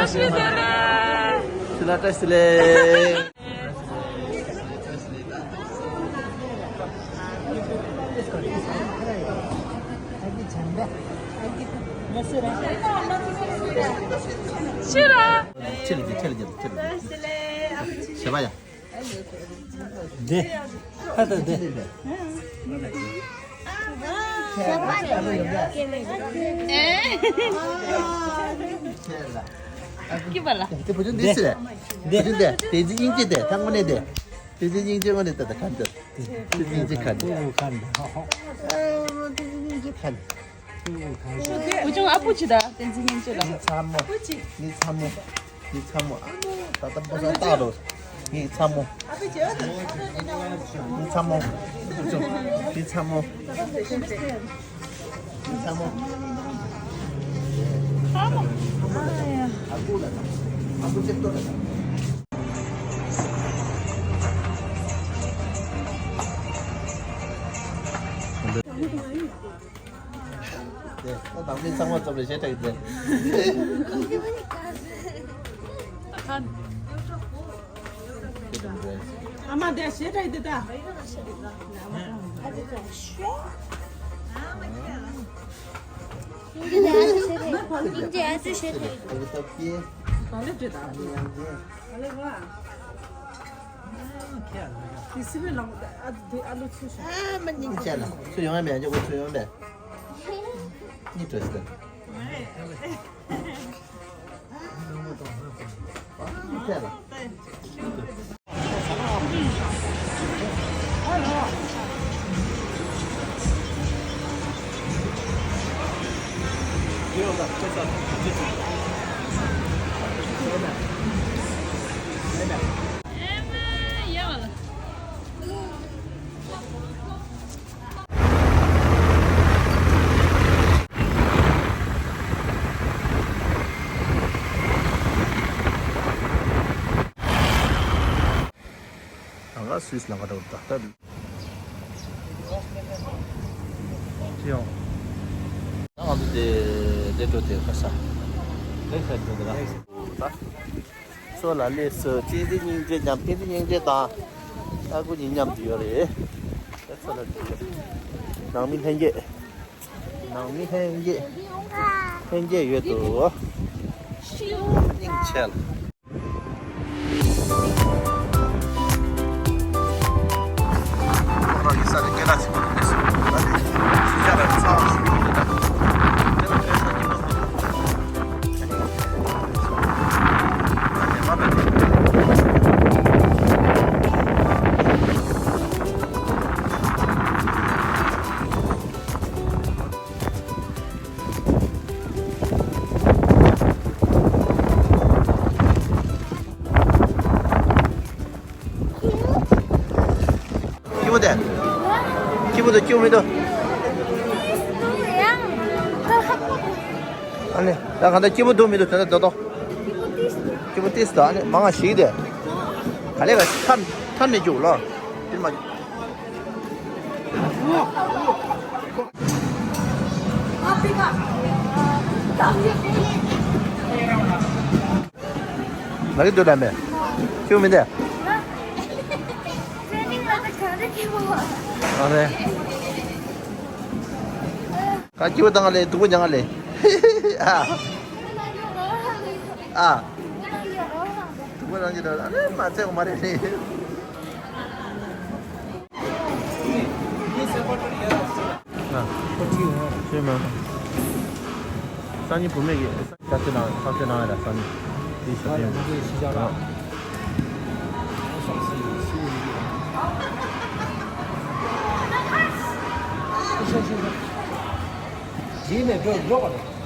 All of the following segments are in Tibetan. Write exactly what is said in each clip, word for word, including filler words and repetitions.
བཀྲ་ཤིས་བདེ་ལེགས། བཀྲ་ཤིས་བདེ་ལེགས། ཕྱིར་ར། ཁྱེད་ལ་གྱིས་ཁྱེད་ལ་གྱིས་ཁྱེད་ལ་གྱིས། བྱེད་པ་ཡ། འདི། ཕ་ད་འདི། ཀི་བ་ལ། དེ་བུ་ཆུང་འདི་སི་རེད། འདི། བུ་ཆུང་འདི། བསྟན་འཛིན་སྙིང་རྗེ་དེ་ཐང་མོ་ནས་དེ། བསྟན་འཛིན་སྙིང་རྗེ་ངོ་ནས་ད་ད་ཁ་འདི། བསྟན་འཛིན་སྙིང་རྗེ་ཁ་འདི། ཨ་མ་བསྟན་འཛིན་སྙིང་རྗེ་ཁ་འདི། བུ་ཆུང་ཨ་པུ་ཅི་ད་བསྟན་འཛིན་སྙིང་རྗེ་ལ། ནི་ཚ་མོ། ནི་ཚ་མོ། ནི་ཚ་མོ། ཨ་མོ། ད་ལྟ་པོ་ས་ལྟ་རོ། ངའི་ཚ་མོ། ངའི་ཚ་མོ། ངའི་ཚ་མོ། ངའི་ཚ་མོ། ཨ་ཁུ་ལ་ད། ཨ་ཁུ་ཅེབ་ཏོ་ལ་ད། དེ་ད་དམ་ཚིག་ཚང་མ་རྩོམ་རེ་བྱེད་དྲག་དེ། ཨ་མ་དེ་བྱེད་དྲག་དེ་ད། དེ་སི་པན་ལ་ཨ་དེ་ཨ་ལོ་ཚུ་ཤ། ཨ་མ་སྙིང་རྗེ་ལ་ཚུ་ཡོང་ཡ་མེད་ཀྱི་གོ་ཚུ་ཡོང་མེད། གཉིས་བྲོས་ཟེར། ད་ག་སུད་སི་ལ་ག་འདྲ་བོ་ད་ལྟ་ཅི་ཡོང་། ད་ང་ཚོ་དེ་དེ་འགྲོ་དེ་ཁ་ས་ལེགས་ཤར་འགྲོ་དེ་ར། ད་མཚོ་ལ་སླེབས་སོ། བསྟན་འཛིན་སྙིང་རྗེ་མཉམ། བསྟན་འཛིན་སྙིང་རྗེ་དང་ཨ་ཁུ་གཉིས་མཉམ་དུ་ཡོད་རེད། ད་མཚོ་ལ་སླེབས་སོ། ནང་མི་ལྷན་རྒྱས། ནང་མི་ལྷན་རྒྱས། ལྷན་རྒྱས་ཡོད་དོ། སྙིང་རྗེ་ལ། སྐྱིད་པོ་དེ། སྐྱིད་པོ་འདུག་སྐྱིད་པོ་མི་འདུག་ཨ་ནི་ད་གང་ལྟར་སྐྱིད་པོ་འདུག་མི་འདུག་དེ་འདྲ་རྡོག་རྡོག་སྐྱིད་པོ་ཏིས་འདུག་ཨ་ནི་མང་ང་ཞིག་དེ། ག་ལེ་ག་ཐར་ཐར་ནས་རྒྱུག་ལོ། དེ་མ། ལ་གི་འདུག་ལ་མེ། ཁྱོད་མི་འདེ། ཨ་རེ། ག་སྐྱིད་པོ་བཏང་ང་ལེ། སྡུག་པོ་མྱང་ང་ལེ། ཨ། ཨ། སྡུག་པོ་རང་གི་འདྲ། ཨ་རེ་མ་ཚད་མ་རེད་ནི། ཨ། ཤེས་མ། སང་ཉིན་བུ་མེད་ཀྱི། ས་ཆ་ནང་ས་ཆ་ནང་ལ་ས་ཉིན། དེ་ས་ཆ་ནང་། ཡིན་ནས་འགྲོ་ཡོད་པ་རེད།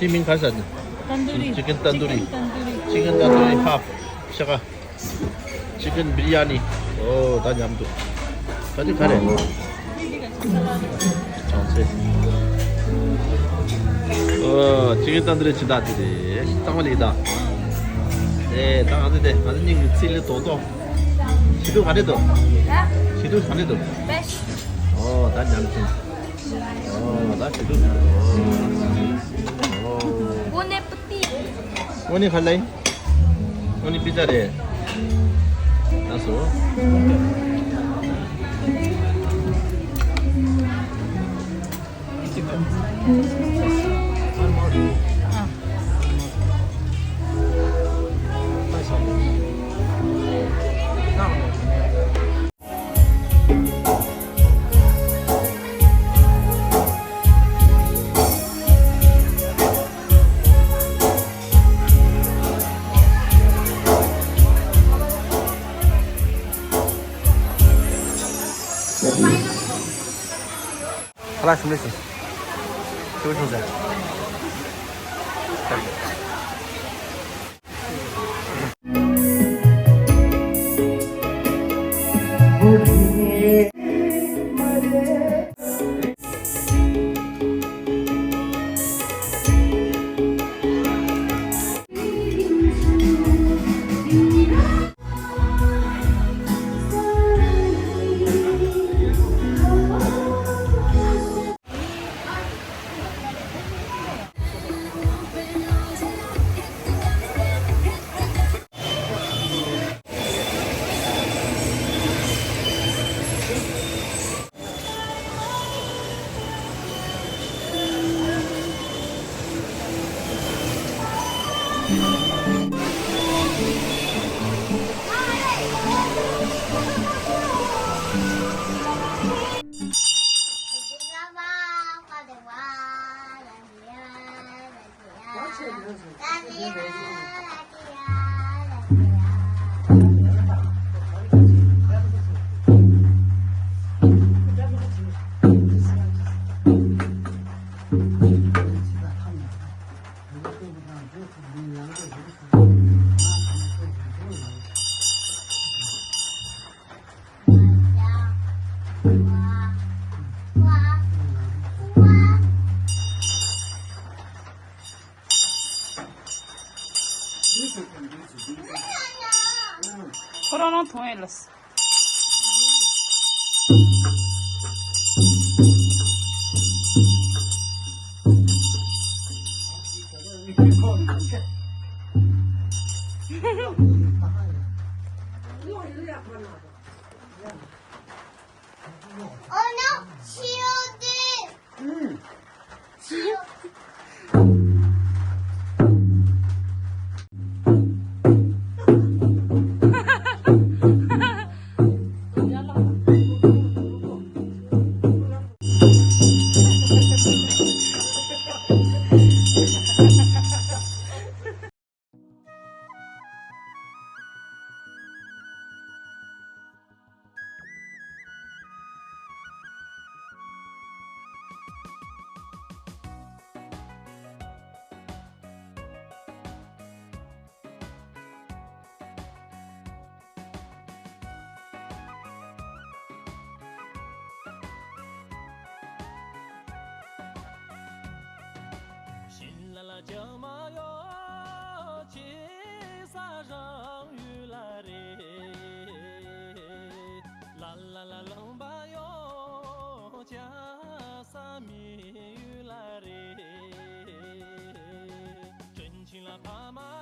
དེ་མིང་ག་རེ་ཟེར་ན། ཏན་ཏུ་རི། ཅི་ཀན་ཏན་ཏུ་རི། ཅི་ཀན་ཏན་ཏུ་རི། ཅི་ཀན་ཏན་ཏུ་རི་ཧབ། ཤ་ཁ། ཅི་ཀན་བི་རི་ཡ་ནི། ཨོ་ད་མཉམ་དུ། ད་དེ་ག་རེ། ཅང་ཚེ། ཨོ་ཅི་ཀན་ཏན་ཏུ་རི་ཅི་ད་དེ་རེད། ཏང་བ་ལི་ད། ཨེ་ད་ང་ཚོ་དེ་ང་ཚོ་གཉིས་ཀྱི་ཚིག་ལས་དོ་དོ། ཞི་དུ་ག་རེ་དོ། ཞི་དུ་ག་རེ་དོ། ཨོ་ད་མཉམ་དུ། ཨོ་ད་ཞི་དུ། ཨོ། Bon appétit. ཨོ་ནི་ག་ལེ། ཨོ་ནི་པི་ཛ་རེད། ལགས་སོ། ཁ་ལག་ཞིམ་པོ་ཞིག་ཞུ་བྱུང་ཟེར། ཁོ་རང་རང་མཐོང་ཡས་ལ། Oh no, shield. Mm. Shield. ལ་ལོངས་པ་ཡོད་ཅག་ས་མི་ཡུལ་ལ་རེད། དྲིན་ཆེན་ལ་ཕ་མ།